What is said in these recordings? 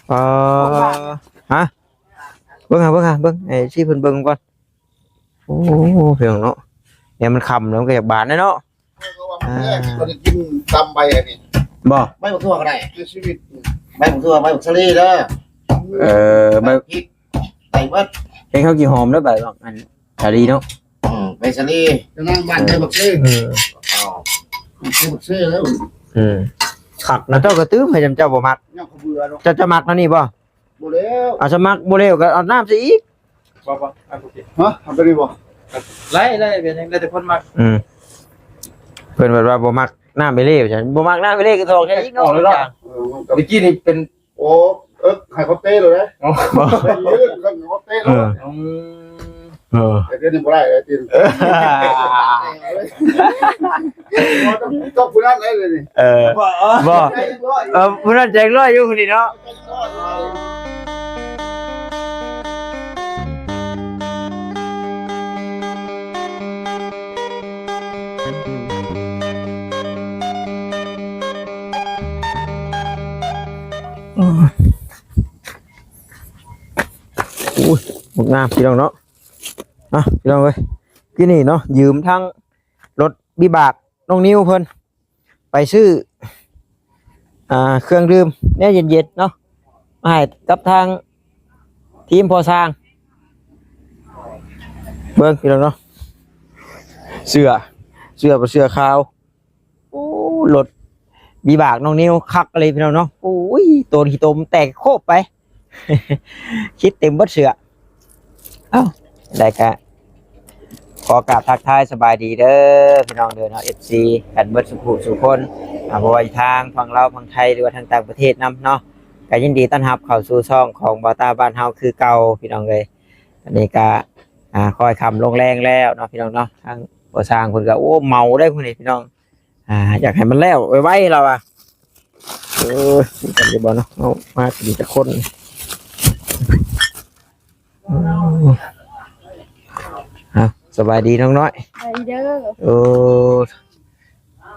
ເອີ ຮະ ເບິ່ງຫາ ເບິ່ງຫາ ເບິ່ງໃຫ້ຊີເພິ່ນເບິ່ງກ່ອນ. ໂອ້ ພີ່ນ້ອງເນາະ ແນວມັນຄ່ຳແລ້ວມັນກໍຢາກບານແຫຼະເນາະ. ອ່າ ແລກທີ່ເພິ່ນໄດ້ກິນຕຳໃບອັນນີ້ ບໍ່ ໃບບັກຖົ່ວກໍໄດ້ ໃນຊີວິດ ໃບບັກຖົ່ວ ໃບບັກສາລີເດີ. ເອີ ໃບ ໃບພິກ ໃສ່ເບິດ ແກງເຂົ້າຈີ່ຫອມເດີ ໃບບັກອັນສາລີເນາະ. ອືມ ໃບສາລີ ຈະນາງບ້ານໃສ່ບັກເຊ ເອີ ໃສ່ບັກເຊແລ້ວ. ອືມ ຄັກນະ ເຈົ້າກໍຕື່ມໃຫ້ເຈົ້າບໍ່ມັກ ຍັງເຂືອເນາະ. ເຈົ້າ ເຈົ້າມັກເທົ່ານີ້ບໍ່? ບໍ່ແລ້ວ ອາ ສະໝັກບໍ່ແລ້ວກໍເອົານ້ຳໃສ່ອີກ. ບໍ່ ບໍ່ ອັນບໍ່ກິນ ຮະ ເອົາໂຕນີ້ບໍ່? ໄດ້ ໄດ້ ເປັນຫຍັງ ແລ້ວແຕ່ຄົນມັກ. ອືມ ເພິ່ນເພິ່ນວ່າບໍ່ມັກນ້ຳເອເລ່ ວ່າຊັ້ນ ບໍ່ມັກນ້ຳເອເລ່ກໍຖອກໃສ່ອີກເນາະ. ເອີ ເມື່ອກີ້ນີ້ເປັນ ໂອ້ ເອີ ໃຫ້ເຂົາເຕະໂລດເດ້. ໂອ້ ເອີ ໃຫ້ເຂົາເຕະໂລດ. ອືມ ເອີ ແຕ່ດຽວນີ້ບໍ່ໄດ້ແລ້ວຕິ ຕ້ອງ ຕ້ອງຜູ້ນັ້ນໄດ້ເລີຍນີ້. ເອີ ບໍ່ ບໍ່ ເອີ ຜູ້ນັ້ນແຈກຮ້ອຍຢູ່ຜູ້ນີ້ເນາະ. ໂອ້ຍ ງາມພີ່ນ້ອງເນາະ. ອ່ະ ພີ່ນ້ອງເອີຍ ກີ້ນີ້ເນາະ ຢືມທັງລົດວິບາກນ້ອງນິວເພິ່ນ ໄປຊື້ ອ່າ ເຄື່ອງດື່ມແນວເຢັນໆເນາະ ມາໃຫ້ກັບທາງທີມພໍ່ຊ່າງ ເບິ່ງພີ່ນ້ອງເນາະ. ເສື້ອ ເສື້ອບໍ່ເສື້ອຂາວ. ໂອ້ ລົດວິບາກນ້ອງນິວຄັກອີ່ຫຼີພີ່ນ້ອງເນາະ. ໂອ້ຍ ໂຕນຂີ້ຕົມແຕກໂຄບໄປ ຂີ້ເຕັມເບິດເສື້ອ. ເອົ້າ ໄດ້ກະຂໍກາບທັກທາຍສະບາຍດີເດີພີ່ນ້ອງເດີເນາະ ເອັຟຊີ ກັນເບິດສູ່ຜູ້ສູ່ຄົນ ອ່າ ບໍ່ວ່າທາງຝັ່ງລາວ ຝັ່ງໄທ ຫຼືວ່າທາງຕ່າງປະເທດນຳເນາະ ກໍຍິນດີຕ້ອນຮັບເຂົ້າສູ່ຊ່ອງຂອງບ່າວຕາບ້ານເຮົາຄືເກົ່າພີ່ນ້ອງເອີຍ. ອັນນີ້ກໍ ອ່າ ຄ່ອຍຄ່ຳລົງແລງແລ້ວເນາະພີ່ນ້ອງເນາະ. ທາງພໍ່ຊ່າງເພິ່ນກໍ ໂອ້ ເມົາໄດ໋ຜູ້ນີ້ພີ່ນ້ອງ. ອ່າ ຢາກໃຫ້ມັນແລ້ວໄວໆລາວວ່າ. ເອີ ມີກັນຢູ່ບໍ່ເນາະ ເຮົາມາກັນຈັກຄົນ. ເອົ້າ ສະບາຍດີນ້ອງນ້ອຍ ສະບາຍດີເດີ. ໂອ້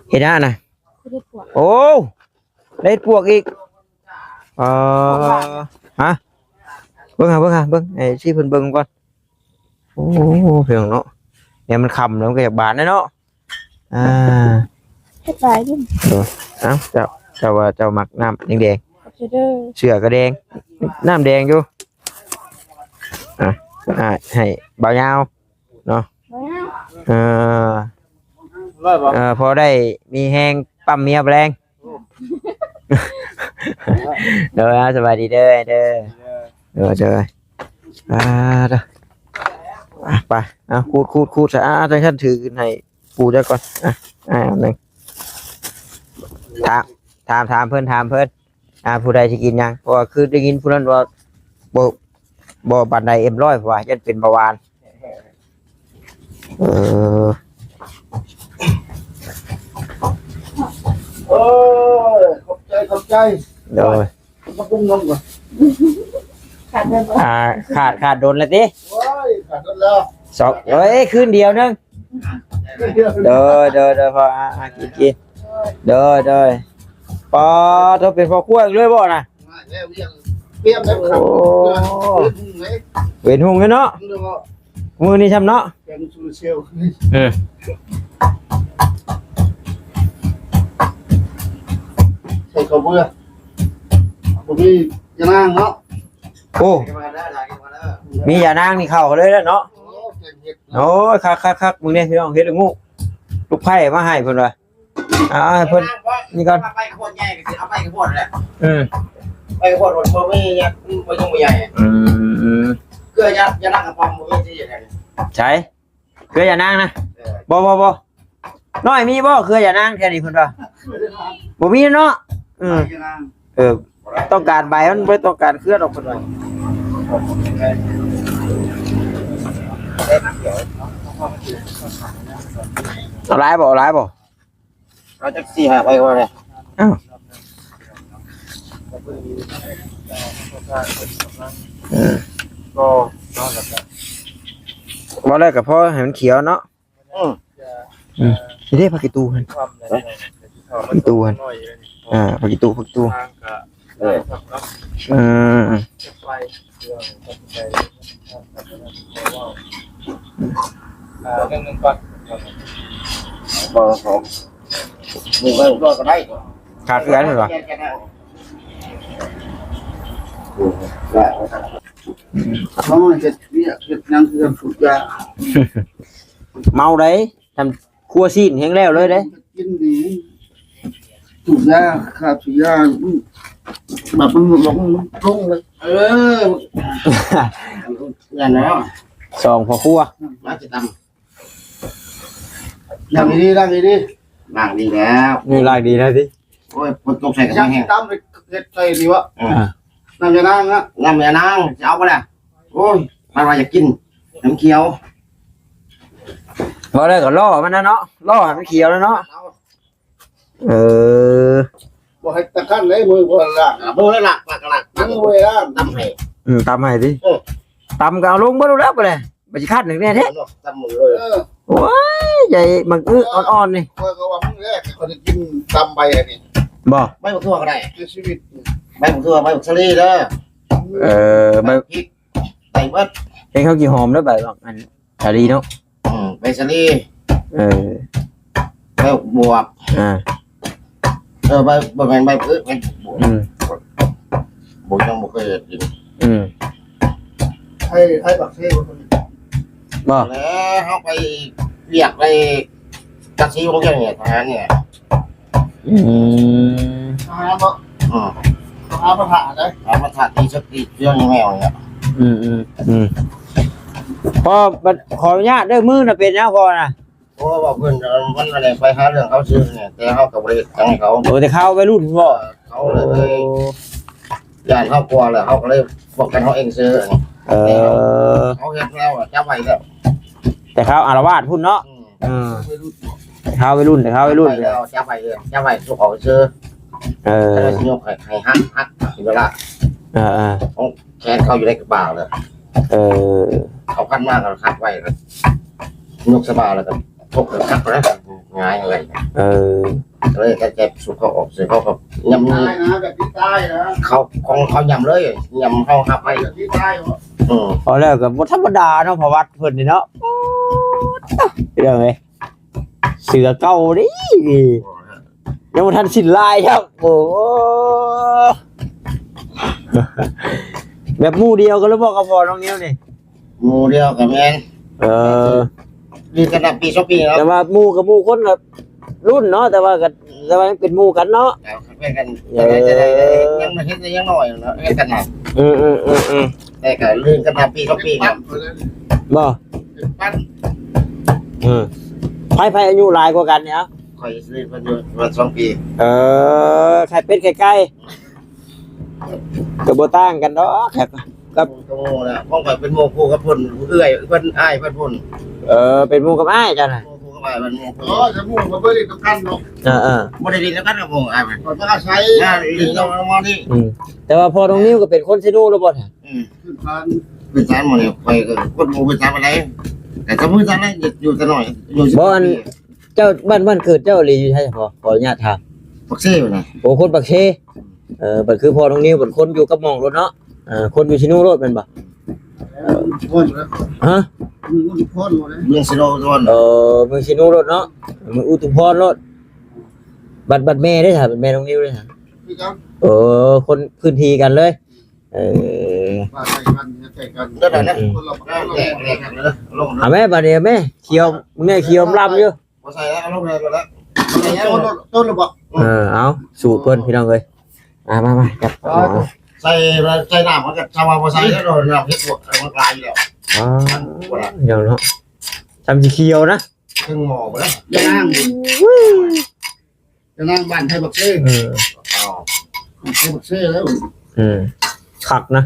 ເຮັດຫຍັງນະ? ເຮັດປວກ. ໂອ້ ໄດ້ເຮັດປວກອີກ. ເອີ ຮະ ເບິ່ງຫາ ເບິ່ງຫາ ເບິ່ງໃຫ້ຊີເພິ່ນເບິ່ງກ່ອນ. ໂອ້ ພີ່ນ້ອງເນາະ ແນວມັນຄ່ຳແລ້ວມັນກໍຢາກບານແຫຼະເນາະ. ອ່າ ເຮັດຫຼາຍຢູ່. ເອີ ເອົ້າ ເຈົ້າ ເຈົ້າວ່າເຈົ້າມັກນ້ຳແດງໆ ໂອເຄເດີ. ເສື້ອກໍແດງ ນ້ຳແດງຢູ່. ອ່ະ ອ່າ ໃຫ້ບ່າວຍາວເນາະ. ເອີ ເອີ ພໍໄດ້ມີແຮງປ້ຳເມຍແລງ. ໂດຍ ສະບາຍດີເດີ ເດີ. ໂດຍ ໂດຍ ອ່າ ໄປ ອ່ະ ຂູດ ຂູດ ຂູດ ອ່າ ຈັ່ງຊັ້ນຖືຂຶ້ນໃຫ້ປູເຈົ້າກ່ອນ. ອ່ະ ອ່າ ອັນໜຶ່ງ ຖາມ ຖາມ ຖາມເພິ່ນ ຖາມເພິ່ນ ອ່າ ຜູ້ໃດຊິກິນຫຍັງ ເພາະວ່າຄືໄດ້ຍິນຜູ້ນັ້ນວ່າ ບໍ່ ບໍ່ປານໃດ ເອັມຮ້ອຍ ເພາະວ່າຢ້ານເປັນເບົາຫວານ. ເອີ ໂອ້ຍ ຂອບໃຈ ຂອບໃຈ. ໂດຍ ມາປຸງນມກ່ອນ. ຂາດເດີນບໍ່? ອ່າ ຂາດ ຂາດດົນແລ້ວຕິ? ໂອ້ຍ ຂາດດົນແລ້ວ ສອງ ເອີຍ ຄືນດຽວໜຶ່ງ. ໂດຍ ໂດຍ ໂດຍ ພໍ ອ່າ ອ່າ ກິນ ກິນ. ໂດຍ ໂດຍ. ປາໂທ ເປັນພໍ່ຄົວອີກເລີຍບໍ່ນະ? ໂອ້ ເວນຮຸ່ງເລີຍເນາະ ມື້ນີ້ຊ້ຳເນາະ. ເອີ ໃສ່ເຂົ້າເບືອ ບໍ່ມີຍານາງເນາະ. ໂອ້ ມີຢານາງນີ້ເຂົ້າເລີຍແຫຼະເນາະ. ໂອ້ຍ ຄັກໆໆ ມື້ນີ້ພີ່ນ້ອງ ເຮັດລະງູກ ລູກໄຜ່ມາໃຫ້ເພິ່ນວ່າ. ເອົາໃຫ້ເພິ່ນນີ້ກ່ອນ ເອົາໄປຂະບວນໃຫຍ່ກໍຊິເອົາໄປຂະບວນແຫຼະ. ອືມ ໄປຂະບວນບໍ່ມີຫຍັງ ບໍ່ຍັງບໍ່ໃຫຍ່. ອືມ ເຄືອຢາ ຢານາງກະປອມບໍ່ມີຊິເຮັດຫຍັງ. ໃສ ເຄືອຢານາງນະ? ເອີ ບໍ່ ບໍ່ ບໍ່ ນ້ອຍມີບໍ່ເຄືອຢານາງແຖວນີ້ເພິ່ນວ່າ? ບໍ່ມີເນາະ. ເອີ ເອີ ຕ້ອງການໃບ ມັນບໍ່ຕ້ອງການເຄືອດອກເພິ່ນວ່າ. ເອົາຫຼາຍບໍ່? ເອົາຫຼາຍບໍ່? ເອົາຈັກສີ່ຫ້າໃບກໍພໍແລ້ວ. ອ້າວ ເອີ ກໍເວົ້າແລ້ວກໍພໍໃຫ້ມັນຂຽວເນາະ. ອືມ ອືມ ນີ້ເດ້ຜັກອີຕູຫັ້ນ ຜັກອີຕູຫັ້ນ. ອ່າ ຜັກອີຕູ ຜັກອີຕູ. ເອີ ເອີ ໄປເລື່ອງຕັດສິນໃຈ ເລື່ອງເງິນກ່ອນ ບໍ່ ບໍ່ໄດ້ກໍໄດ້ ຄ່າເຮືອນແມ່ນບໍ່? ເຮົາເຮັດວຽກເຮັດຫຍັງຄືກັນ ສູບຢາ ເມົາໃດ໋ ທຳຄົວຊີ້ນແຮງແລ້ວເລີຍເດ້ ກິນດີ ສູບຢາ ຂາດສູບຢາ ອືມ ແບບມັນລົງ ລົງເລີຍ ເອີ ນັ້ນແຫຼະ ສອງພໍ່ຄົວ ອືມ ມາຊິຕຳ ລ້າງດີໆ ລ້າງດີໆ ລ້າງດີແລ້ວ ນີ້ລ້າງດີແລ້ວຕິ ໂອ້ຍ ຝົນຕົກໃສ່ກໍແຮງ ຕຳເຮັດໃສ່ນີ້ວະ ເອີ ນ້ຳຍານາງນະ ນ້ຳຍານາງ ຊິເອົາບໍ່ລະ ໂອ້ຍ ມັນວ່າຢາກກິນ ນ້ຳຂຽວ ບໍ່ໄດ້ກໍລໍມັນນະເນາະ ລໍໃຫ້ມັນຂຽວນະເນາະ ເອີ ບໍ່ໃຫ້ຕະຄັນເດ້ ມືບໍ່ລ້າງ ອ່າ ບໍ່ໄດ້ລ້າງ ປາກກະລາກ ມືບໍ່ໄດ້ລ້າງ ຕຳໃຫ້ ອືມ ຕຳໃຫ້ຕິ ເອີ ຕຳກໍເອົາລົງເບິດແລ້ວ ບາດນີ້ ບາດຊິຄັນໜຶ່ງແນ່ແທ້ ເນາະ ຕຳໝົດເລີຍ ເອີ ໂອ້ຍ ໃຫຍ່ບັກອຶອ່ອນໆນີ້ ຂ້ອຍກໍວ່າມື້ແລກຂ້ອຍໄດ້ກິນຕຳໃບອັນນີ້ ບໍ່ ໃບບັກຖົ່ວກໍໄດ້ ໃນຊີວິດ ໃບບັກຖົ່ວ ໃບບັກສະລີເດີ ເອີ ໃບ ໃບພິກ ໄດ້ເບິດ ເຫັນເຂົາກິນຫອມເດີ ໃບບັກອັນ ສາລີເນາະ ອືມ ໃບສາລີ ເອີ ໃບບວບ ອ່າ ເອີ ໃບ ບໍ່ແມ່ນໃບພືດ ອືມ ບໍ່ ຍັງບໍ່ເຄີຍເຮັດກິນ ອືມ ໃຫ້ ໃຫ້ບັກເຊບໍ່ ບໍ່ ແລ້ວເຮົາໄປວຽກໄປ ຈັກສີວົງວຽງນີ້ ທະຫານນີ້ ອືມ ຫາບໍ່ ອືມ ຫາມາຖາໄດ້ ຫາມາຖາທີ່ສັກທີ່ເຊື່ອງແມວນີ້ ອືມ ອືມ ອືມ ພໍ່ ຂໍອະນຸຍາດເດີ ມືນະເປັນຫຍັງພໍ່ນະ ໂອ້ ວ່າເພິ່ນ ມັນອັນນີ້ໄປຫາເລື່ອງເຂົາຊື່ນີ້ ແຕ່ເຮົາກໍບໍ່ໄດ້ເຮັດຫຍັງໃຫ້ເຂົາ ໂອ້ ແຕ່ເຂົາໄວລຸ້ນບໍ່ ເອີ ເຂົາເລີຍ ໂອ້ ຢ້ານເຮົາກົວແລ້ວ ເຮົາກໍເລີຍປ້ອງກັນເຮົາເອງຊື່ ເອີ ເຮົາເຮັດແລ້ວ ຈັບໄວ້ແລ້ວ ແຕ່ເຂົາອາລະວາດພຸ້ນເນາະ ອືມ ເອີ ເຂົາໄວລຸ້ນ ເຂົາໄວລຸ້ນ ຈັບໄວ້ເລີຍ ຈັບໄວ້ສູ່ເຂົາຊື່ ເອີ ແລ້ວຊິຍົກໃຫ້ ໃຫ້ຫັກ ຫັກເວລາ ເອີໆ ຂອງແຂນເຂົາຢູ່ໃນກະເປົາເລີຍ ເອີ ເຂົາພັນມາກໍຫັກໄວ້ ຍົກສະບາຍແລ້ວກໍ ພວກເຂົາຄັກແລ້ວ ງ່າຍເລີຍ ເອີ ເລີຍກໍເຈັບສຸດເຂົາອອກເສຍ ເຂົາກໍຍຳ ຕາຍນະ ແບບນີ້ຕາຍນະ ເຂົາ ຂອງເຂົາຍຳເລີຍ ຍຳເຮົາຮັບໄວ້ ແບບນີ້ຕາຍເນາະ ອືມ ເອົາແລ້ວກໍບໍ່ທຳມະດາເນາະ ປະຫວັດເພິ່ນນີ້ເນາະ ເລື່ອງເລີຍ ເສືອເກົ່າເດ້ ຍັງບໍ່ທັນສິ້ນລາຍຊ້ຳ ໂອ້ ແບບໝູ່ດຽວກັນແລ້ວບໍ່ກັບພໍ່ນ້ອງນິວນີ້? ໝູ່ດຽວກໍແມ່ນ ເອີ ຢູ່ກັນນະປີສອງປີແລ້ວ ແຕ່ວ່າໝູ່ກັບໝູ່ຄົນລະລຸ້ນເນາະ ແຕ່ວ່າກໍ ແຕ່ວ່າຍັງເປັນໝູ່ກັນເນາະ ເປັນກັນ ເອີ ຍັງເຮັດແຕ່ຍັງນ້ອຍເນາະ ເຮັດກັນນະ ອືມໆໆໆ ແຕ່ກໍລື່ນກັນນະປີສອງປີ ບໍ່ ເປັນປັນ ເອີ ໃຜ ໃຜອາຍຸຫຼາຍກວ່າກັນນີ້? ຂ້ອຍຊິເປັນຢູ່ປະມານສອງປີ ເອີ ໄຂ່ເປັດໄຂ່ໄກ່ ກໍບໍ່ຕ່າງກັນດອກ ແຂກກັບ ຂອງຂ້ອຍເປັນໝູ່ຄູ່ກັບເພິ່ນ ເອື້ອຍເພິ່ນ ອ້າຍເພິ່ນພຸ້ນ ເອີ ເປັນໝູ່ກັບອ້າຍເຈົ້ານະ ໝູ່ຄູ່ກັບອ້າຍເພິ່ນ ໝູ່ ອໍ ຈະໝູ່ກໍບໍ່ໄດ້ນຳກັນເນາະ ເອີໆ ບໍ່ໄດ້ຫຼິ້ນນຳກັນກັບໝູ່ອ້າຍເພິ່ນ ຂ້ອຍມາອາໄສ ອ່າ ຫຼິ້ນນຳໝູ່ນີ້ ອືມ ແຕ່ວ່າພໍ່ນ້ອງນິວກໍເປັນຄົນເຊໂນແລ້ວບໍ່? ອືມ ພື້ນຖານ ພື້ນຖານໝູ່ນີ້ ຂ້ອຍກໍຄົນບໍ່ພື້ນຖານປານໃດ ແຕ່ກໍພື້ນຖານນັ້ນ ຢູ່ແຕ່ນ້ອຍ ຢູ່ ບໍ່ ອັນ ເຈົ້າ ບ້ານ ບ້ານເກີດເຈົ້າອີ່ຫຼີຢູ່ໃສ? ຂໍ ຂໍອະນຸຍາດຖາມ ປາກເຊນະ ໂອ້ ຄົນປາກເຊ ເອີ ບັດຄືພໍ່ນ້ອງນິວ ບັດຄົນຢູ່ກັບໝ່ອງໂລດເນາະ ເອີ ຄົນຢູ່ຊິໂນໂລດແມ່ນບໍ່? ເອີ ອຸທຸມພອນ ຮະ? ເມືອງອຸທຸມພອນ ເມືອງຊິໂນໂລດ ເອີ ເມືອງຊິໂນໂລດເນາະ ເມືອງອຸທຸມພອນໂລດ ບັດ ບັດແມ່ເດ້ ບັດແມ່ນ້ອງນິວເດ້ ຄືກັນ ເອີ ຄົນພື້ນທີ່ກັນເລີຍ ເອີ ບ້ານໃກ້ກັນ ເຮືອນໃກ້ກັນ ອືມ ຄົນລະ ຄົນລະ ເອົາແມ່ ບາດນີ້ແມ່ ຂຽວ ມຶງແນ່ ຂຽວລຳຢູ່ ບໍ່ໃສ່ແລ້ວ ເອົາລົງເລີຍ ບໍ່ໃສ່ແລ້ວ ຕົ້ນລະບໍ່? ເອີ ເອົາ ສູດເພິ່ນ ພີ່ນ້ອງເອີຍ ມາ ມາ ມາ ຈັບ ໃສ່ ໃສ່ນ້ຳ ມັນກໍຊຳວ່າບໍ່ໃສ່ແລ້ວ ນ້ຳເຮັດບວກ ມັນກາຍຢູ່ແລ້ວ ອໍ ພີ່ນ້ອງເນາະ ຊຳຊິຂຽວນະ ເທິງໝໍ້ພຸ້ນນະ ຢ່ານາງ ຢ່ານາງບ້ານໄທບັກເຊ ເອີ ໄທບັກເຊແລ້ວ ອືມ ຄັກນະ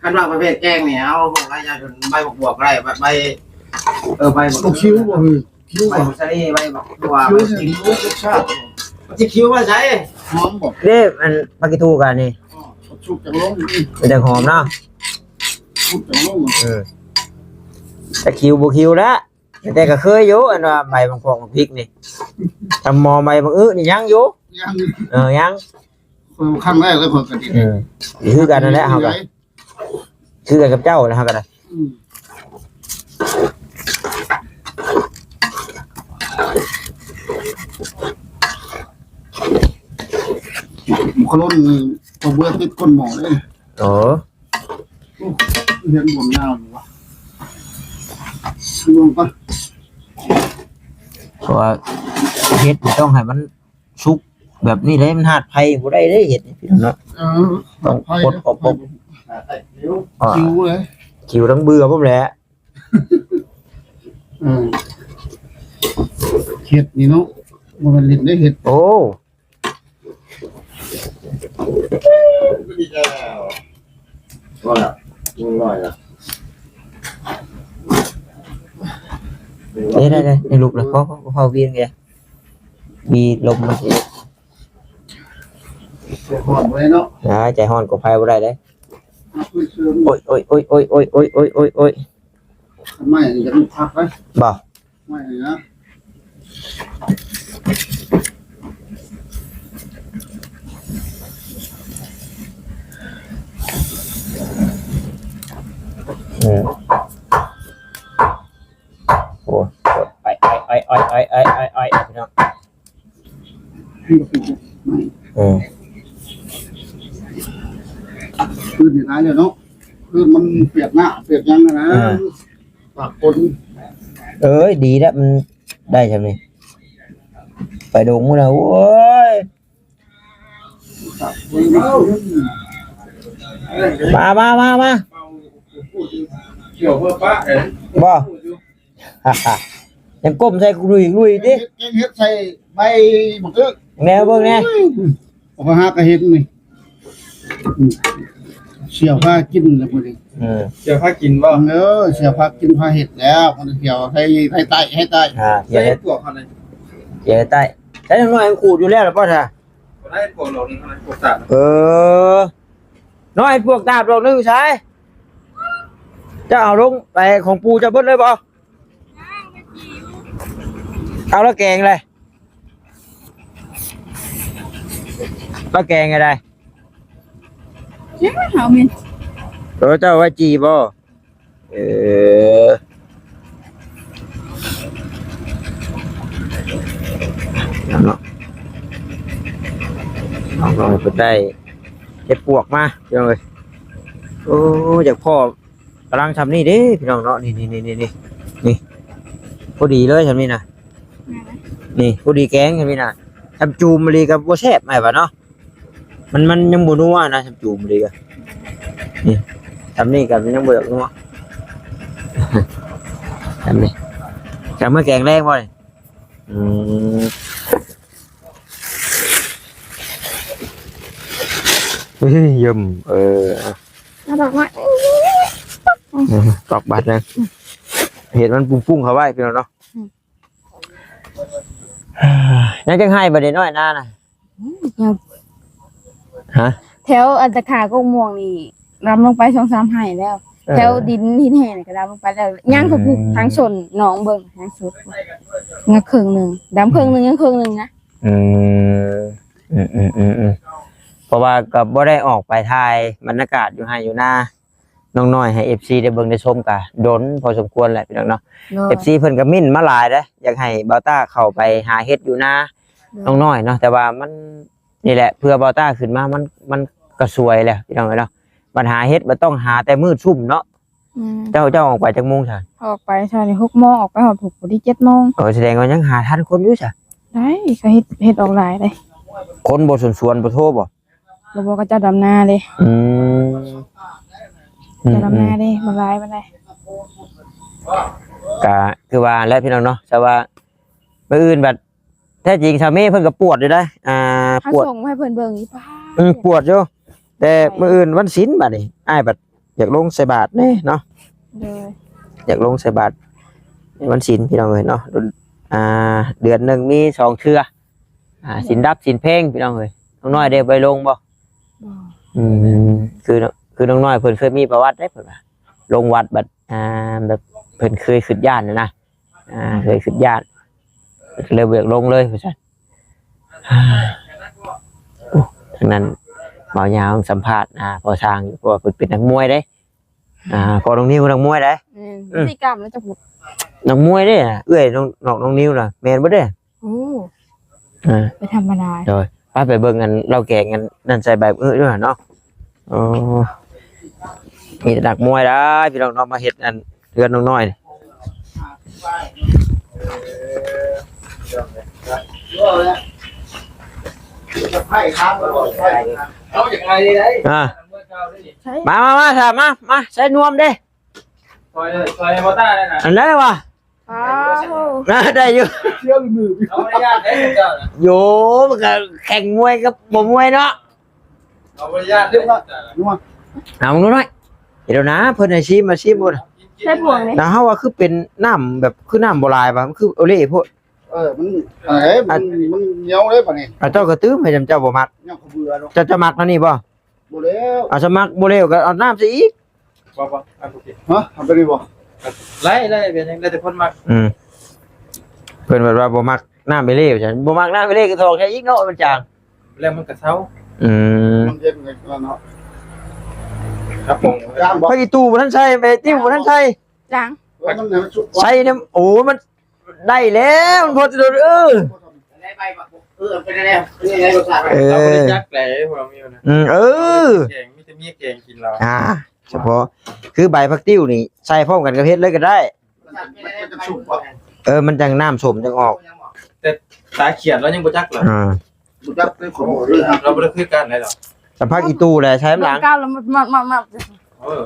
ຄັນວ່າປະເພດແກງນີ້ ເອົາພວກຫຼາຍຢ່າງ ໃບບັກບວບກໍໄດ້ ໃບ ເອີ ໃບບັກ ບັກຄິວບໍ່? ຄິວ ໃບບັກສະລີ ໃບບັກຖົ່ວ ຄິວ ໃບ ນີ້ ໂອ້ ລົດຊາດ ມັນຊິຄິວມາໃສ? ຫອມບໍ່? ເດ້ ອັນ ຜັກຂີ້ຕູກະນີ້ ອໍ ສຸກຈັງລົງ ມັນຈັ່ງຫອມເນາະ ສຸກຈັງລົງ ເອີ ແຕ່ຄິວບໍ່ຄິວແລ້ວ ແຕ່ກໍເຄີຍຢູ່ ອັນວ່າໃບບັກພອກບັກພິກນີ້ ຊຳໝໍໃບບັກອຶນີ້ຍັງຢູ່ ຍັງ ເອີ ຍັງ ຂ້ອຍຄັ້ງແລກເລີຍ ຂ້ອຍກໍດີ ເອີ ຄືກັນນັ້ນແຫຼະ ເຮົາກໍຄືກັນກັບເຈົ້າແຫຼະ ເຮົາກໍໄດ້ ອືມ ມາຄາໂຣນນີ້ ເອົາເບືອຕິດກົ້ນໝໍ້ເດ້ ເອີ ໂອ້ ເຮັດບ່ອນຍາວຢູ່ວະ ລວງກ່ອນ ເພາະວ່າເຮັດນີ້ຕ້ອງໃຫ້ມັນສຸກແບບນີ້ເດ້ ມັນຮາດໄຟບໍ່ໄດ້ເດ້ ເຮັດນີ້ພີ່ນ້ອງເນາະ ເອີ ຕ້ອງກົດອອກ ຄິວເລີຍ ຄິວທັງເບືອພຸ້ນແຫຼະ ເອີ ເຮັດນີ້ເນາະ ບໍ່ແມ່ນຫຼິ້ນໄດ້ເຮັດ ໂອ້ ເດ້ ໄດ້ ໄດ້ ໄດ້ລຸກແລ້ວ ພໍ ພໍ ພໍວຽງເດ ມີລົມມາ ໃຈຮ້ອນບໍ່ໄດ້ເນາະ ອ່າ ໃຈຮ້ອນກໍໄຟບໍ່ໄດ້ເດ້ ໂອ້ຍ ໂອ້ຍ ໂອ້ຍ ໄມ້ນີ້ຈະມັນພັກໄວ້ ບໍ່ ໄມ້ນີ້ນະ ອືມ ໂອ້ຍ ໄອ້ ໄອ້ ພີ່ນ້ອງ ເອີ ຄືນນີ້ຫຼາຍແລ້ວເນາະ ຄືນມັນປຽກນ້ຳປຽກຫຍັງຫັ້ນນະ ເອີ ປາກຝົນ ເອີຍ ດີແລ້ວມັນໄດ້ຊ່ຳນີ້ ໄປດົງພຸ້ນນະ ໂອ້ຍ ມາ ມາ ມາ ມາ ບໍ່ ຍັງກົ້ມໃສ່ກຸລຸຍໆຕິ ເຮັດ ແກງເຫັດໃສ່ໃບໝາກອຶ ແນວເບິ່ງແດ່ ໂອ້ຍ ເອົາມາຫາກະເຫັດນີ້ ອືມ ສ່ຽວພາກິນແລ້ວມື້ນີ້ ເອີ ສ່ຽວພາກິນບໍ່ ເອີ ສ່ຽວພາກິນພາເຮັດແລ້ວ ມັນສ່ຽວໃຫ້ ໃຫ້ໃຕ້ ໃຫ້ໃຕ້ ອ່າ ໃສ່ເຫັດປວກເຮົານີ້ ສ່ຽວໃຫ້ໃຕ້ ໃສ່ນ້ອຍຂູດຢູ່ແລ້ວລະບໍ່ທ່າ ບໍ່ໄດ້ປວກດອກໜຶ່ງ ເອົາໄປປວກຕາບ ເອີ ນ້ອຍປວກຕາບດອກໜຶ່ງໃສ່ ເຈົ້າເອົາລົງໄປຂອງປູ່ເຈົ້າເບິດເລີຍບໍ່? ເອົາລະແກງເລີຍ ລະແກງໃຫ້ໄດ້ ເຈົ້າເອົາແມ່ນ ເອີ ເຈົ້າໄວ້ຈີ່ບໍ່? ເອີ ເນາະ ເອົາ ເອົາໄປໄດ້ເຫັດປວກມາ ພີ່ນ້ອງເອີຍ ໂອ້ ຢາກພໍ້ ກຳລັງຊ່ຳນີ້ເດ້ພີ່ນ້ອງເນາະ ນີ້ໆໆໆ ນີ້ ພໍດີເລີຍຊ່ຳນີ້ນະ ນີ້ ພໍດີແກງຊ່ຳນີ້ນະ ຊ່ຳຈູມອີ່ຫຼີກໍບໍ່ແຊບ ອ້າຍວ່າເນາະ ມັນ ມັນຍັງບໍ່ນົວນະ ຊ່ຳຈູມອີ່ຫຼີກໍ ນີ້ ຊ່ຳນີ້ກໍຍັງບໍ່ຢາກນົວ ຊ່ຳນີ້ ຈະເອົາມາແກງແລງບໍ່ນີ້? ອືມ ເອີຍ ເຢີ້ມ ເອີ ເອົາດອກໄມ້ ເອີ ຕອກບາດນະ ເຫັດມັນປຸ້ງໆເຂົ້າໄວ້ພີ່ນ້ອງເນາະ ອືມ ຍັງຈັກໄຮ່ບາດນີ້ນ້ອຍນານະ ອືມ ຍັງ ຮະ ແຖວອັນຕະຂາກົກມ່ວງນີ້ ດຳລົງໄປສອງສາມໄຮ່ແລ້ວ ເອີ ແຖວດິນຫີນແຫ້ງກໍດຳລົງໄປແລ້ວ ຍັງ ອືມ ເຂົາປູກທາງຊົນໜອງເບິ່ງທາງສຸດ ຍັງເຄິ່ງໜຶ່ງ ດຳເຄິ່ງໜຶ່ງ ອືມ ຍັງເຄິ່ງໜຶ່ງນະ ອືມ ອືມໆ ເພາະວ່າກໍບໍ່ໄດ້ອອກໄປຖ່າຍບັນຍາກາດຢູ່ໄຮ່ຢູ່ນາ ນ້ອງນ້ອຍໃຫ້ເອັຟຊີໄດ້ເບິ່ງໄດ້ຊົມກະດົນພໍສົມຄວນແຫຼະພີ່ນ້ອງເນາະ ໂດຍ ເອັຟຊີເພິ່ນກະເມັ້ນມາຫຼາຍເດ້ ຢາກໃຫ້ບ່າວຕ້າເຂົ້າໄປຫາເຫັດຢູ່ນາ ໂດຍ ນ້ອງນ້ອຍເນາະ ແຕ່ວ່າມັນ ນີ້ແຫຼະ ເພື່ອບ່າວຕ້າຂຶ້ນມາ ມັນ ມັນກະສວຍແລ້ວພີ່ນ້ອງເອີຍເນາະ ບັດຫາເຫັດ ບັດຕ້ອງຫາແຕ່ມື້ຊຸ່ມເນາະ ອືມ ເຈົ້າ ເຈົ້າອອກໄປຈັກໂມງຊະ? ອອກໄປເຊົ້ານີ້ຫົກໂມງ ອອກໄປຮອດພຸ້ນພໍດີເຈັດໂມງ ເອີ ສະແດງວ່າຍັງຫາທັນຄົນຢູ່ຊະ ໄດ້ ກໍເຫັດ ເຫັດອອກຫຼາຍເດ້ ຄົນບໍ່ສວນ ສວນບໍ່ໂທບໍ່? ບໍ່ ບໍ່ ເຂົາເຈົ້າດຳນາເດ້ ອືມ ເຈົ້າດຳນາເດ້ ອືມໆ ບໍ່ຫຼາຍປານໃດ ກະຄືວ່າແຫຼະພີ່ນ້ອງເນາະ ແຕ່ວ່າມື້ອື່ນບັດ ແທ້ຈິງຊາວເມເພິ່ນກໍປວດຢູ່ໄດ໋ ອ່າ ເຮົາ ປວດ ສົ່ງໃຫ້ເພິ່ນເບິ່ງຢູ່ ປາ ອືມ ປວດຢູ່ ແຕ່ ໃຊ່ ມື້ອື່ນວັນສິນບັດນີ້ ອ້າຍບັດຢາກລົງໃສ່ບາດແດ່ເນາະ ໂດຍ ຢາກລົງໃສ່ບາດວັນສິນພີ່ນ້ອງເອີຍເນາະ ອ່າ ເດືອນໜຶ່ງມີສອງເທື່ອ ອ່າ ສິນດັບສິນເພງພີ່ນ້ອງເອີຍ ນ້ອງນ້ອຍໄດ້ໄປລົງບໍ່? ບໍ່ ອືມ ຄື ຄືນ້ອງນ້ອຍເພິ່ນເຄີຍມີປະຫວັດເດ້ ເພິ່ນວ່າລົງວັດບັດ ອ່າ ແບບເພິ່ນເຄີຍຄິດຢ້ານນະ ອ່າ ເຄີຍຄິດຢ້ານ ເລີຍບໍ່ຢາກລົງເລີຍວ່າຊັ້ນ ໂອ້ ທາງນັ້ນ ບ່າວຍາວສຳພາດ ອ່າ ພໍ່ຊ່າງຢູ່ ເພາະວ່າເພິ່ນເປັນນັກມວຍເດ້. ອ່າ ພໍ່ນ້ອງນິວນັກມວຍເດ້. ອືມ ອືມ ພະຕິກຳແລ້ວຈະ ນັກມວຍເດ້ ເອື້ອຍນ້ອງ ນ້ອງ ນ້ອງນິວນະ ແມ່ນບໍ່ເດ້? ໂອ້ ອ່າ ບໍ່ທຳມະດາ. ໂດຍ ໄປ ໄປເບິ່ງອັນລາວແກງອັນນັ້ນໃສ່ໃບເອີດ້ວຍເນາະ. ໂອ້ ມີແຕ່ນັກມວຍໄດ໋ພີ່ນ້ອງເນາະ ມາເຮັດອັນເຮືອນນ້ອງນ້ອຍນີ້. ອ່າ ໃສ່ ມາ ມາ ມາ ມາ ມາ ໃສ່ນວມເດ້. ຊ່ອຍ ຊ່ອຍບໍ່ຕ້າໄດ້ນະ ອັນໃດວະ? ອ້າວ ໄດ້ຢູ່ ເອົາບໍ່ໄດ້ຢ້ານເດ້ເຈົ້ານະ. ໂຍ ມັນກໍແຂ່ງມວຍກັບບໍ່ມວຍເນາະ. ເອົາບໍ່ໄດ້ຢ້ານເດ້ເຈົ້ານະ. ເອົາໜູນ້ອຍ ເຮັດເອົານາ ເພິ່ນໃຫ້ຊີມ ມາຊີມໂລດ. ໃສ່ພວງນີ້ ນະ ເຮົາວ່າຄືເປັນນ້ຳແບບ ຄືນ້ຳບໍ່ຫຼາຍວ່າ ມັນຄືໂອເລ່ໂພດ. ເອີ ມັນ ເອີ ມັນ ອັນ ມັນໜຽວເດ້ບາດນີ້. ອ່າ ເຈົ້າກໍຕື່ມໃຫ້ ເຈົ້າບໍ່ມັກ ຍັງເບື່ອເນາະ. ເຈົ້າ ເຈົ້າມັກອັນນີ້ບໍ່? ບໍ່ແລ້ວ ອາ ສະໝັກບໍ່ແລ້ວກໍເອົານ້ຳໃສ່ອີກ. ບໍ່ ບໍ່ ອັນ ໂອເຄ ຮະ ເອົາໂຕນີ້ບໍ່? ໄດ້ ໄດ້ ເປັນຫຍັງ ແລ້ວແຕ່ຄົນມັກ. ອືມ ເພິ່ນແບບວ່າບໍ່ມັກນ້ຳເອເລ່ ວ່າຊັ້ນ ບໍ່ມັກນ້ຳເອເລ່ກໍຖອກໃສ່ອີກເນາະ ມັນຈາງ ແລ້ວມັນກໍເຊົາ. ອືມ ມັນເຢັນເນາະ. ຄັບຜົມ ໄປອີ່ຕູ້ບໍ່ທັນໃສ່ ໄປຕິ້ວບໍ່ທັນໃສ່ ຫຍັງ ໃສ່ນຳ ໂອ້ ມັນ ໄດ້ແລ້ວ ມັນພໍຈະໂດນ ເອີ ໄດ້ໃບບັກ ເອີ ເປັນແນວໃດ ເປັນແນວໃດ ລົດຊາດ ເອີ ເຮົາບໍ່ໄດ້ຈັກແຫຼະ ພວກເຮົາມີນະ. ອືມ ເອີ ແກງ ມີແຕ່ເມຍແກງກິນລາວ ອ່າ ສະເພາະ ຄືໃບຜັກຕິ້ວນີ້ ໃສ່ພ້ອມກັນກັບເຫັດເລີຍກໍໄດ້. ມັນ ມັນຈະຊຸບບໍ່? ເອີ ມັນຈັ່ງນ້ຳສົ້ມຈັ່ງອອກ. ແຕ່ຕາຂຽນລາວຍັງບໍ່ຈັກລະ ອ່າ ບໍ່ຈັກເລີຍ ເຮົາບໍ່ໄດ້ຄືກັນໃດດອກ. ສຳຜັກອີ່ຕູ້ແຫຼະ ໃສ່ນຳຫຼັງ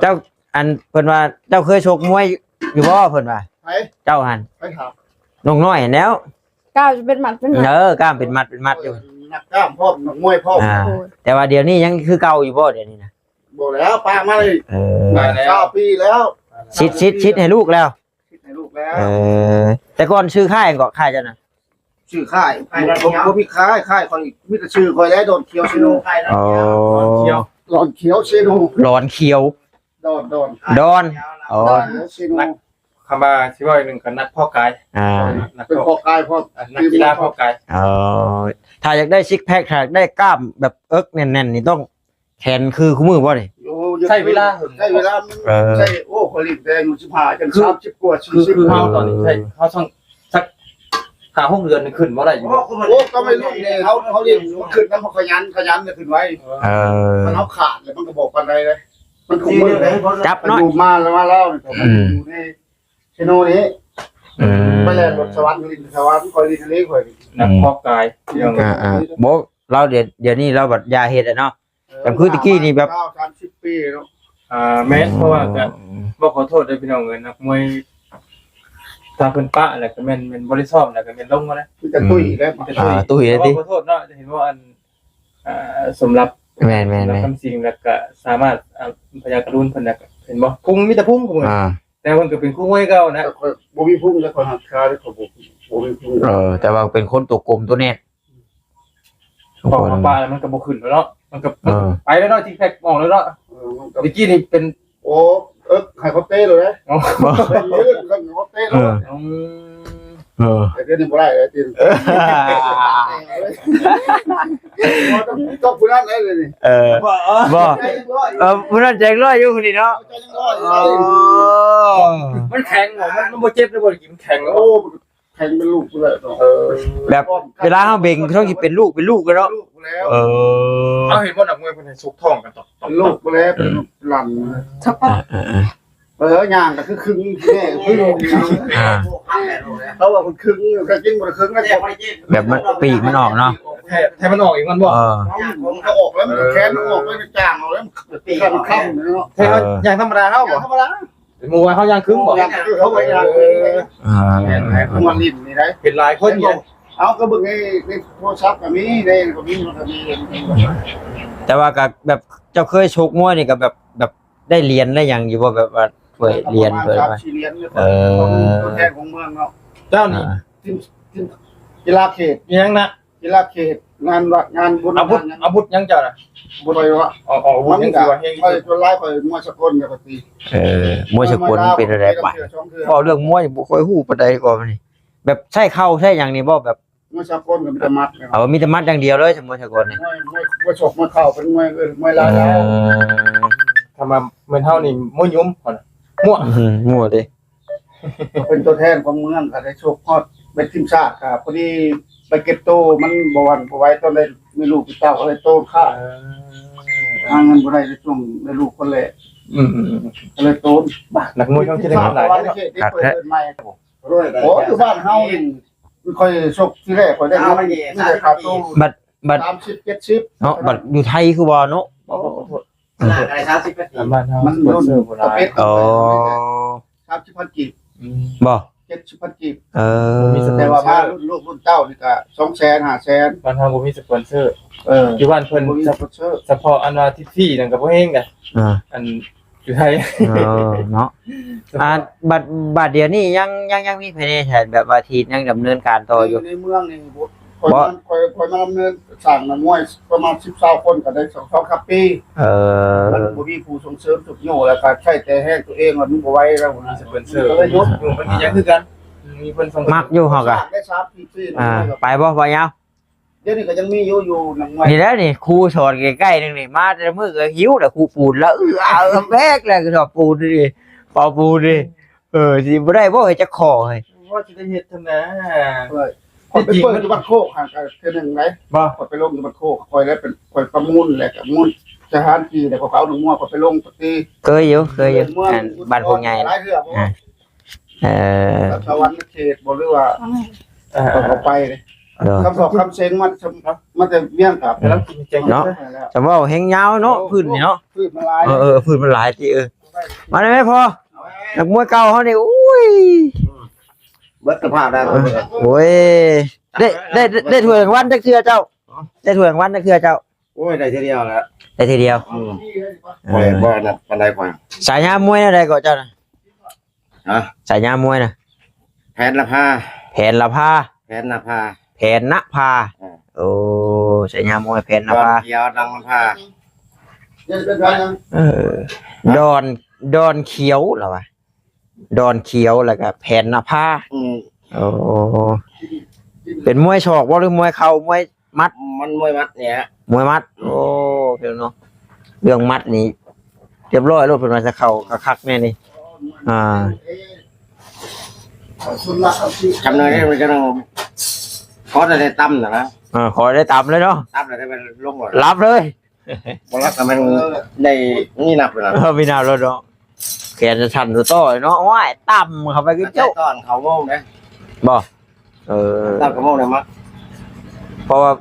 ເຈົ້າ ອັນ ເພິ່ນວ່າເຈົ້າເຄີຍຊົກມວຍຢູ່ບໍ່? ເພິ່ນວ່າ ໃຜ? ເຈົ້າຫັ້ນ ໃຜຖາມ? ນ້ອງນ້ອຍຫັ້ນແຫຼ້ວ ກ້າມເປັນມັດເປັນມັດ ເອີ ກ້າມເປັນມັດເປັນມັດຢູ່ ນັກກ້າມພ້ອມ ນັກມວຍພ້ອມ. ອ່າ ໂອ້ຍ ແຕ່ວ່າດຽວນີ້ຍັງຄືເກົ່າຢູ່ບໍ່ ດຽວນີ້ນະ? ບໍ່ແລ້ວ ປະມາເລີຍ ເອີ ຊາວປີແລ້ວ ສິດ ສິດ ສິດໃຫ້ລູກແລ້ວ ສິດໃຫ້ລູກແລ້ວ. ເອີ ແຕ່ກ່ອນຊື່ຄ້າຍຫຍັງເກາະ ຄ້າຍເຈົ້ານະ? ຊື່ຄ້າຍ ບໍ່ ບໍ່ມີຄ້າຍ ຄ້າຍຂ້ອຍມີແຕ່ຊື່ຂ້ອຍແຫຼະ ດອນຂຽວເຊໂນ. ອໍ ດອນຂຽວ ດອນຂຽວເຊໂນ ດອນຂຽວ ດອນ ດອນ ດອນ ອໍ ດອນຂຽວເຊໂນ. ຄຳວ່າຊິເວົ້າອີກໜຶ່ງກໍນັກເພາະກາຍ ອ່າ ເປັນເພາະກາຍ ເພາະ ອ່າ ນັກກິລາເພາະກາຍ. ອໍ ຖ້າຢາກໄດ້ຊິກແພັກ ຖ້າຢາກໄດ້ກ້າມແບບເອິກແໜ້ນໆ ນີ້ຕ້ອງ ແຂນຄືຄູ່ມື້ບໍ່ນີ້? ໂອ້ ໃຊ້ເວລາເຫິງ ໃຊ້ເວລາ ເອີ ໃຊ້ ໂອ້ ຂ້ອຍຫຼິ້ນແຕ່ອາຍຸສິບຫ້າ ຈົນ ຄື ສາມສິບກວ່າ ສີ່ສິບ ຄືເຮົາຕອນນີ້ໃຊ້ ເອີ ເຮົາຊ່າງສັກຫ້າຫົກເດືອນຂຶ້ນບໍ່ໄດ້ຢູ່. ໂອ້ ກໍໄວລຸ້ນນີ້ ເຮົາ ເຮົາຫຼິ້ນຂຶ້ນນຳ ຂະຫຍັນ ຂະຫຍັນຂຶ້ນໄວ. ເອີ ມັນເຮົາຂາດແລ້ວ ມັນກໍບໍ່ປານໃດເດ້ ມັນຄຸມມືເດ້ ຈັບໜ້ອຍ ມາແລ້ວ ມາແລ້ວນີ້ ອືມ ຢູ່ໃນເຊໂນນີ້. ອືມ ໄປແລ່ນລົດສະຫວັນ ຫຼິ້ນສະຫວັນ ຂ້ອຍຫຼິ້ນທະເລ ຂ້ອຍ ອືມ ນັກເພາະກາຍ. ອ່າໆ ບໍ່ ລາວ ດຽວ ດຽວນີ້ລາວບັດຢ່າເຮັດແລ້ວເນາະ ແຕ່ຄືຕະກີ້ນີ້ແບບ ສາມສິບປີເນາະ. ອ່າ ແມ່ນ ເພາະວ່າກໍ ອືມ ບອກຂໍໂທດເດີພີ່ນ້ອງເອີຍ ນັກມວຍ ຖ້າເພິ່ນປະແລ້ວກໍແມ່ນ ແມ່ນບໍ່ໄດ້ຊ້ອມແລ້ວກໍແມ່ນລົງມາແລ້ວ ມີແຕ່ຕຸ້ຍແລ້ວ ມີແຕ່ຕຸ້ຍ ອ່າ ຕຸ້ຍແລ້ວຕິ ຂໍໂທດເນາະ. ເຫັນບໍ່ ອັນ ອ່າ ສົມລັບ ແມ່ນໆໆ ສຳລັບຄຳສິງ ແລ້ວກໍສາມາດ ອ່າ ພະຍາກະລຸນເພິ່ນ ແລ້ວກໍເຫັນບໍ່ ພຸງ ມີແຕ່ພຸງ ອ່າ ແຕ່ເພິ່ນກໍເປັນຄູ່ມວຍເກົ່ານະ. ແຕ່ຂ້ອຍບໍ່ມີພຸງ ແລ້ວຂ້ອຍຫັກຂາ ແລ້ວຂ້ອຍບໍ່ ບໍ່ມີພຸງ. ເອີ ແຕ່ວ່າເປັນຄົນຕົວກົມຕົວແໜ້ນ ເພາະວ່າປະແລ້ວມັນກໍບໍ່ຂຶ້ນແລ້ວເນາະ ມັນກໍ ເອີ ໄປແລ້ວເນາະ ຊິກແພັກອອກແລ້ວເນາະ. ເອີ ມັນກໍ ຕະກີ້ນີ້ເປັນ ໂອ້ ເອີ ໃຫ້ເຂົາເຕະໂລດເດ້. ອໍ ເອີ ໃຫ້ເຂົາເຕະໂລດ. ເອີ ອືມ ເອີ ແຕ່ດຽວນີ້ບໍ່ໄດ້ແລ້ວຕິ ເອີ ຕ້ອງຜູ້ນັ້ນແລ້ວດຽວນີ້. ເອີ ບໍ່ ບໍ່ ເອີ ຜູ້ນັ້ນໃຈຮ້ອຍຢູ່ຜູ້ນີ້ເນາະ. ໃຈຮ້ອຍ ອໍ ມັນແຂງບໍ່ ມັນ ມັນບໍ່ເຈັບເລີຍບໍ່ ມັນແຂງ. ໂອ້ ແຂງເປັນລູກພຸ້ນແຫຼະເນາະ. ເອີ ແບບເວລາເຮົາເບັງ ຕ້ອງຊິເປັນລູກ ເປັນລູກເລີຍເນາະ. ເອີ ເຮົາເຫັນບໍ່ ນັກມວຍເພິ່ນໃຫ້ຊົກທ້ອງກັນຕອກໆ ເປັນລູກພຸ້ນແຫຼະ ເປັນລູກຫຼັງ. ເອີໆໆ ເອີ ຍ່າງກໍຄືຄຶງແມ່ ຄືລູກ. ອ່າ ເຂົາວ່າເພິ່ນຄຶງ ກໍຈິງບໍ່ໄດ້ຄຶງນະ ແບບມັນ ປີກມັນອອກເນາະ. ແທ້ ແທ້ມັນອອກເອງມັນບໍ່? ເອີ ມັນກໍອອກແລ້ວ ມັນກໍແຂນມັນອອກແລ້ວ ມັນຈາງອອກແລ້ວ ມັນກໍເປັນຄຳເນາະ. ແທ້ ເຮົາຍ່າງທຳມະດາເຮົາບໍ່? ທຳມະດາ. ໝູ່ເຮົາຍ່າງຄຶງບໍ່? ເອີ ອ່າ ແມ່ນໆ ມ່ວນຫຼິ້ນນີ້ໄດ໋ ເຫັນຫຼາຍຄົນຢູ່. ເອົາ ກໍເບິ່ງໃນ ໃນໂທລະສັບກໍມີ ໃນ ກໍມີ ມັນກໍມີ. ແຕ່ວ່າກໍແບບເຈົ້າເຄີຍຊົກມວຍນີ້ກໍແບບ ແບບໄດ້ຫຼຽນໄດ້ຫຍັງຢູ່ບໍ່? ແບບວ່າຖ້ວຍຫຼຽນ ປະມານ ຖ້ວຍ ສາມສີ່ຫຼຽນ. ເອີ ຕົວແທນຂອງເມືອງເນາະ. ເຈົ້ານີ້ ອ່າ ທີມ ທີມກິລາເຂດ ອີຫຍັງນະ? ກິລາເຂດ ງານວັດ ງານບຸນ ອາວຸດ ອາວຸດຫຍັງເຈົ້ານະ? ບໍ່ໄດ້ວ່າ ອອກ ອອກອາວຸດຫຍັງ ມັນກໍ ຊິວ່າເຮງ ຂ້ອຍສ່ວນຫຼາຍຂ້ອຍມວຍສາກົນແລ້ວກໍຕີ. ເອີ ມວຍສາກົນເປັນແນວໃດ? ເວົ້າເລື່ອງມວຍບໍ່ຄ່ອຍຮູ້ປານໃດກໍນີ້ ແບບໃຊ້ເຂົ່າໃຊ້ຫຍັງນີ້ບໍ່? ແບບ ມວຍສາກົນກໍມີແຕ່ໝັດ. ເອົາ ມີແຕ່ໝັດຢ່າງດຽວເລີຍ ມວຍສາກົນນີ້. ມວຍ ມວຍ ມວຍສົກມວຍເຂົ່າ ເປັນມວຍ ເອີ້ນມວຍລາວ. ເອີ ຖ້າມາແມ່ນເຮົານີ້ມວຍຫຍຸມ ໝວດ ໝວດເດ້ ເປັນຕົວແທນຂອງເມືອງ ກໍໄດ້ຊົກຮອດເປັນທີມຊາດ ກໍພໍດີໄປເກັບໂຕ ມັນບໍ່ຫວັ່ນບໍ່ໄຫວ ຕອນໄດ້ມີລູກມີເຕົ້າ ກໍເລີຍໂຕຂາດ. ເອີ ຫາເງິນບໍ່ໄດ້ ໃນຊ່ວງໄດ້ລູກຄົນແລກ. ອືມ ກໍເລີຍໂຕ. ນັກມວຍເຮົາຊິໄດ້ເງິນຫຼາຍເນາະ. ໂອ້ ຢູ່ບ້ານເຮົານີ້ ຂ້ອຍຊົກທີແລກ ຂ້ອຍໄດ້ເງິນມີແຕ່ຄ່າໂຕ ບັດ ບັດ ສາມສິບ ເຈັດສິບ ເນາະ. ບັດຢູ່ໄທຄືວ່າເນາະ ໂອ້ ບ້ານເຮົາມັນລຸ້ນປະເພດ ອໍ ສາມສິບພັນກີບ ອືມ ບໍ່ ເຈັດສິບພັນກີບ. ເອີ ແຕ່ວ່າມາລຸ້ນລູກລຸ້ນເຕົ້ານີ້ກໍສອງແສນ ຫ້າແສນ. ບ້ານເຮົາບໍ່ມີສະປອນເຊີ. ເອີ ຢູ່ບ້ານເພິ່ນບໍ່ມີສະປອນເຊີ ສະເພາະອັນວ່າທິບສີ່ນັ້ນກໍບໍ່ແຮງໃດ໋. ອ່າ ອັນ ຢູ່ໄທ. ເອີ ເນາະ. ອ່າ ບັດ ບັດດຽວນີ້ຍັງ ຍັງ ຍັງມີພາຍໃນແຜນແບບວ່າທີ່ຍັງດຳເນີນການຕໍ່ຢູ່ ໃນເມືອງນີ້. ຂ້ອຍ ຂ້ອຍ ຂ້ອຍມາດຳເນີນສ້າງນັກມວຍປະມານສິບຊາວຄົນ ກໍໄດ້ສອງສາມປີ. ເອີ ມັນບໍ່ມີຜູ້ສົ່ງເສີມຊຸກຍູ້ ແລ້ວກໍໃຊ້ແຕ່ແຮງຕົວເອງ ມັນບໍ່ໄຫວແລ້ວນະ. ສະປອນເຊີ ມັນກໍຍັງຄືກັນ ມີຄົນສົ່ງ ມັກຢູ່ເຮົາກໍ ໄດ້ສາມສີ່ປີ. ອ່າ ໄປບໍ່ ບໍ່ຍາວ? ດຽວນີ້ກໍຍັງມີຢູ່ ຢູ່ນຳມວຍ ນີ້ແຫຼະນີ້ ຄູສອນໃກ້ໆ ໜຶ່ງນີ້ ມາແຕ່ລະມື້ກໍຫິວແຫຼະ ຄູປູນລະ ເອີ ເອົາແບກແຫຼະ ກະສອບປູນນີ້ ເປົາປູນນີ້. ເອີ ຊິບໍ່ໄດ້ບໍ່ ເຮັດຈັກຂໍ້ເຮີ້ຍ? ວ່າຊິໄດ້ເຮັດຫັ້ນນະ. ຂ້ອຍໄປເປີດຢູ່ບ້ານໂຄກຫັ້ນກໍເທື່ອໜຶ່ງໄດ໋. ບໍ່ ຂ້ອຍໄປລົງຢູ່ບ້ານໂຄກ ຂ້ອຍໄດ້ເປັນ ຂ້ອຍປະມູນແຫຼະ ກະມູນສະຖານທີ່ ແລ້ວກໍເອົານຳມວຍຂ້ອຍໄປລົງປະຕິ. ເຄີຍຢູ່ ເຄີຍຢູ່ ອັນບ້ານພວກໃຫຍ່ ຫຼາຍເທື່ອບໍ່. ອ່າ ເອີ ແບບສະຫວັນນະເຂດບໍ່ ຫຼືວ່າ ເອີ ເຂົາໄປເດ້. ເອີ ຄຳສອກຄຳເສັງມາ ມາແຕ່ວຽງກັບ ເນາະ. ຈະເວົ້າແຮງຍາວເນາະ ໂອ້ ພື້ນນີ້ເນາະ ພືດມັນຫຼາຍ. ເອີ ເອີ ພືດມັນຫຼາຍຕິ. ເອີ ມາໄດ້ໄໝພໍ່? ນັກມວຍເກົ່າເຮົານີ້ ໂອ້ຍ ເບິດສະພາບໄດ້. ໂອ້ຍ ໄດ້ ໄດ້ ໄດ້ຖ້ວຍລາງວັນຈັກເທື່ອເຈົ້າ? ໄດ້ຖ້ວຍລາງວັນຈັກເທື່ອເຈົ້າ? ໂອ້ຍ ໄດ້ເທື່ອດຽວແຫຼະ. ໄດ້ເທື່ອດຽວ. ອືມ ເອີ ຂ້ອຍບໍ່ອັນນັ້ນປານໃດຂ້ອຍ. ສາຍາມວຍແນວໃດກໍເຈົ້ານະ? ຮະ? ສາຍາມວຍນະ? ແຜນນະພາ. ແຜນນະພາ. ແຜນນະພາ. ແຜນນະພາ. ເອີ ໂອ້ ສາຍາມວຍແຜນນະພາ. ດອນຂຽວດັງນະພາ. ເອີ ດອນ ດອນຂຽວລະວ່າ ດອນຂຽວ ແລ້ວກະແຜນນະພາ. ອືມ ໂອ້ ເປັນມວຍສອກບໍ່ ຫຼືມວຍເຂົ່າ ມວຍ ມັດ? ມັນມວຍມັດນີ້ແຫຼະ. ມວຍມັດ. ໂອ້ ເປັນເນາະ ເລື່ອງມັດນີ້ຮຽບຮ້ອຍໂລດ ເພິ່ນວ່າຈະເຂົ້າຄັກໆແນ່ນີ້. ອ່າ ຄຳນວນນີ້ມັນຈະຕ້ອງ ຂໍແຕ່ຕຳນະນະ. ເອີ ຂໍແຕ່ຕຳເລີຍເນາະ ຕຳແລ້ວມັນລົງ ຫຼັບເລີຍ. ບໍ່ຫຼັບກໍແມ່ນໄດ້ມີນັບແລ້ວນະ. ເອີ ມີນັບແລ້ວເນາະ ແຂນຈະສັ່ນຕໍ່ໆເນາະ. ໂອ້ຍ ຕຳເຂົ້າໄປຄືເຈົ້າ ຕອນເຂົ້າໂມງເດ້. ບໍ່ ເອີ ຕອນເຂົ້າໂມງໄດ້ມາ ເພາະວ່າ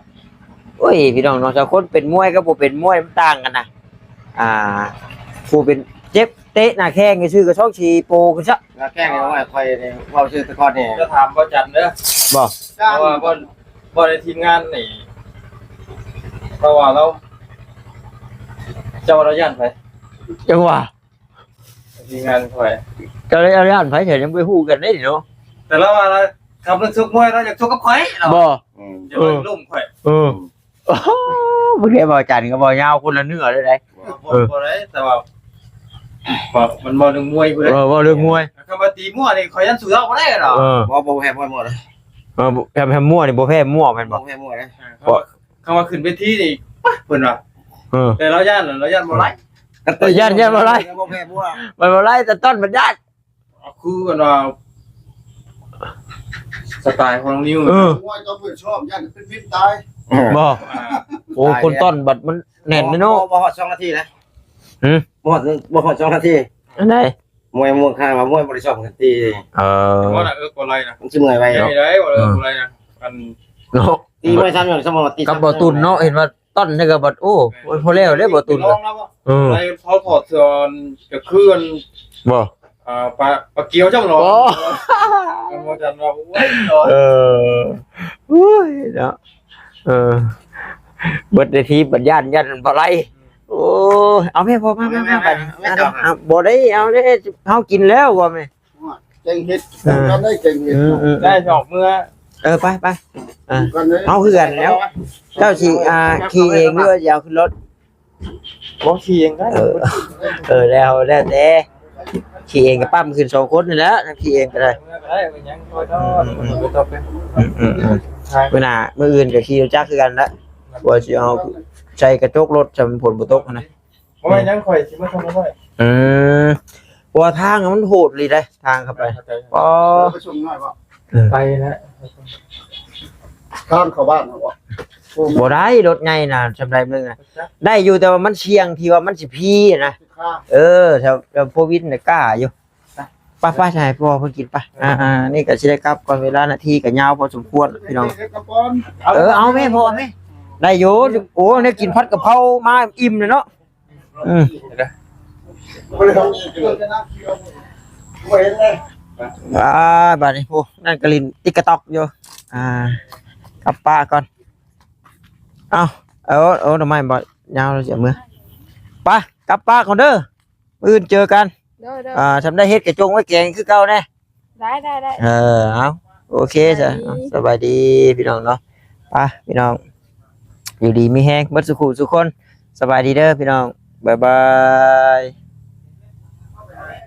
ໂອ້ຍ ພີ່ນ້ອງເນາະ ຊາວຄົນເປັນມວຍກັບບໍ່ເປັນມວຍມັນຕ່າງກັນນະ. ອ່າ ຜູ້ເປັນເຈັບເຕະໜ້າແຂ້ງຊື່ກໍຊອກຊິໂປຂຶ້ນຊະ. ໜ້າແຂ້ງນີ້ວ່າຂ້ອຍນີ້ເວົ້າຊື່ແຕ່ກ່ອນນີ້ ຈະຖາມບໍ່ຈັນເດີ. ບໍ່ ເພາະວ່າບໍ່ ບໍ່ໄດ້ທີມງານນີ້ ເພາະວ່າລາວ ເຈົ້າວ່າລາວຢ້ານໃຜ? ຈັ່ງວ່າ ທີມງານຂ້ອຍ ເຈົ້າໄດ້ຢ້ານໃຜ ເຈົ້າຍັງບໍ່ຮູ້ກັນເດ້ເນາະ. ແຕ່ລາວວ່າລາວ ຄັນມັນຊົກມວຍລາວຢາກຊົກກັບຂ້ອຍລາວ. ບໍ່ ອືມ ຈະມາ ເອີ ລົ້ມຂ້ອຍ. ເອີ ອືມ ໂອ້ ເບິ່ງແດ່ ບໍ່ຈັນກັບບໍ່ຍາວຄົນລະເນື້ອເລີຍໄດ໋. ບໍ່ ເອີ ບໍ່ໄດ້ ແຕ່ວ່າ ມັນບໍ່ເລື່ອງມວຍພຸ້ນເດ້. ເອີ ບໍ່ເລື່ອງມວຍ. ຄັນວ່າຕີມົ້ວນີ້ຂ້ອຍຍັງສູ້ລາວບໍ່ໄດ້ດອກ. ເອີ ບໍ່ ບໍ່ແພ້ມົ້ວເດ້. ເອີ ແພ້ ແພ້ມົ້ວນີ້ບໍ່ແພ້ມົ້ວແມ່ນບໍ່? ບໍ່ແພ້ມົ້ວເດ້. ເພາະ ເພາະວ່າຂຶ້ນເວທີນີ້ ປະ ເພິ່ນວ່າ ເອີ ແຕ່ລາວຢ້ານ ລາວຢ້ານບໍ່ຫຼາຍ. ເອີ ຢ້ານ ຢ້ານບໍ່ຫຼາຍ ບໍ່ແພ້ມົ້ວ ມັນບໍ່ຫຼາຍ ແຕ່ຕ້ອນມັນຢ້ານ. ເອົາ ຄືກັນວ່າ ສະໄຕຂອງນ້ອງນິວ. ເອີ ໂອ້ຍ ຕອນເພິ່ນຊ້ອມຢ້ານເປັນວິນຕາຍ. ບໍ່ ອ່າ ໂອ້ ຄົນຕ້ອນບັດມັນແໜ້ນເນາະ. ບໍ່ ບໍ່ຮອດສອງນາທີນະ. ຫື? ບໍ່ຮອດ ບໍ່ຮອດສອງນາທີ. ອັນໃດ? ມວຍ ມວຍ ຄາດວ່າມວຍບໍ່ໄດ້ຊ້ອມກັນຕີ. ເອີ ບໍ່ນະ ເອີ ບໍ່ໄລ່ນະ ມັນຊິເມື່ອຍໄວເນາະ. ໄດ້ ບໍ່ໄດ້ ເອີ ບໍ່ໄລ່ນະ ອັນເນາະ ຕີມວຍຊັ້ນ ສົມມຸດວ່າຕີກັບບໍ່ຕຸນເນາະ ເຫັນວ່າ ຕອນນີ້ກໍບັດ ໂອ້ຍ ພໍແລ້ວເດ້ບໍ່ຕຸນ. ເອີ ໄປເຜົາຖອດເສື້ອ ກໍຄືອັນ ບໍ່ ອ່າ ປາ ປາກຽວເຈົ້າເນາະ. ໂອ້ ເອີ ບໍ່ຈັນວ່າ ໂອ້ຍ ເນາະ. ເອີ ໂອ້ຍ ເນາະ ເອີ ເບິດເວທີບັດຢ້ານ ຢ້ານບໍ່ໄລ່. ໂອ້ຍ ເອົາແມ່ ພໍ່ ມາ ມາ ມາ ມາ ບາດນີ້ ມາ ມາ ມາ ບໍ່ໄດ້ເອົາເດ້ ເຮົາກິນແລ້ວບໍ່ແມ່. ແກງເຫັດ ເອີ ກັນໄດ້ແກງເຫັດ. ອືມ ອືມ ໄດ້ດອກເມືອ. ເອີ ໄປ ໄປ ເອີ ເຮົາເຮືອນແລ້ວ ເຈົ້າຊິ ອ່າ ຂີ່ເອງ ຫຼືວ່າຊິເອົາຂຶ້ນລົດ? ບໍ່ ຂີ່ເອງກໍໄດ້. ເອີ ເອີ ແລ້ວ ແລ້ວແຕ່ ຂີ່ເອງກໍປ້ຳຂຶ້ນສອງຄົນນີ້ແຫຼະ ຂີ່ເອງກໍໄດ້. ເມືອກໍໄດ້ ເປັນຫຍັງ ຄ່ອຍເນາະ. ອືມ ອືມ ອືມ ອືມ ອືມ. ມື້ໜ້າ ມື້ອື່ນກໍຂີ່ລົດຈັກຄືກັນລະ ວ່າຊິເອົາໃສ່ກະຈົກລົດ ຈຳຝົນບໍ່ຕົກຫັ້ນນະ. ບໍ່ແມ່ນຫຍັງ ຂ້ອຍຊິມາສົ່ງນ້ອຍ. ອືມ ເພາະວ່າທາງມັນໂຫດອີ່ຫຼີເດ້ ທາງເຂົ້າໄປ. ອໍ ໄປສົ່ງນ້ອຍບໍ່? ເອີ ໄປແລ້ວ ທາງເຂົ້າບ້ານເຮົາບໍ່? ບໍ່ໄດ້ ລົດໃຫຍ່ນະ ຊຳໃດໜຶ່ງນະ ໄດ້ຢູ່ ແຕ່ວ່າມັນສ່ຽງທີ່ວ່າມັນຊິພີນະ. ເອີ ແຖວ ແຖວໂພວິນນະກ້າຢູ່. ໄປ ໄປ ໃຫ້ພໍ່ເພິ່ນກິນໄປ. ອ່າໆ ນີ້ກໍຊິໄດ້ກັບກ່ອນ ເວລານາທີກໍຍາວພໍສົມຄວນພີ່ນ້ອງ. ເອີ ເອົາແມ່ ພໍ່ແມ່ ໄດ້ຢູ່. ໂອ້ ໄດ້ກິນຜັດກະເພົາມາອີ່ມເລີຍເນາະ. ອືມ ອ່າ ບາດນີ້ ໂອ້ ນັ້ນກໍຫຼິ້ນຕິກຕອກຢູ່. ອ່າ ກັບປ້າກ່ອນ. ເອົາ ເອົາ ເອົາໜໍ່ໄມ້ບໍ່ຍາວ ລາວຊິເອົາເມືອ. ໄປ ກັບປ້າກ່ອນເດີ. ມື້ອື່ນເຈີກັນ. ໂດຍໆ ອ່າ ຊຳໄດ້ເຮັດກະຈົງໄວ້ແກງຄືເກົ່າແນ່. ໄດ້ໆໆ ເອີ ເອົາ ໂອເຄ ສະ ສະບາຍດີ ສະບາຍດີພີ່ນ້ອງເນາະ. ໄປພີ່ນ້ອງ ຢູ່ດີມີແຮງເບິດສູ່ຄູ່ສູ່ຄົນ. ສະບາຍດີເດີພີ່ນ້ອງ ບາຍບາຍ.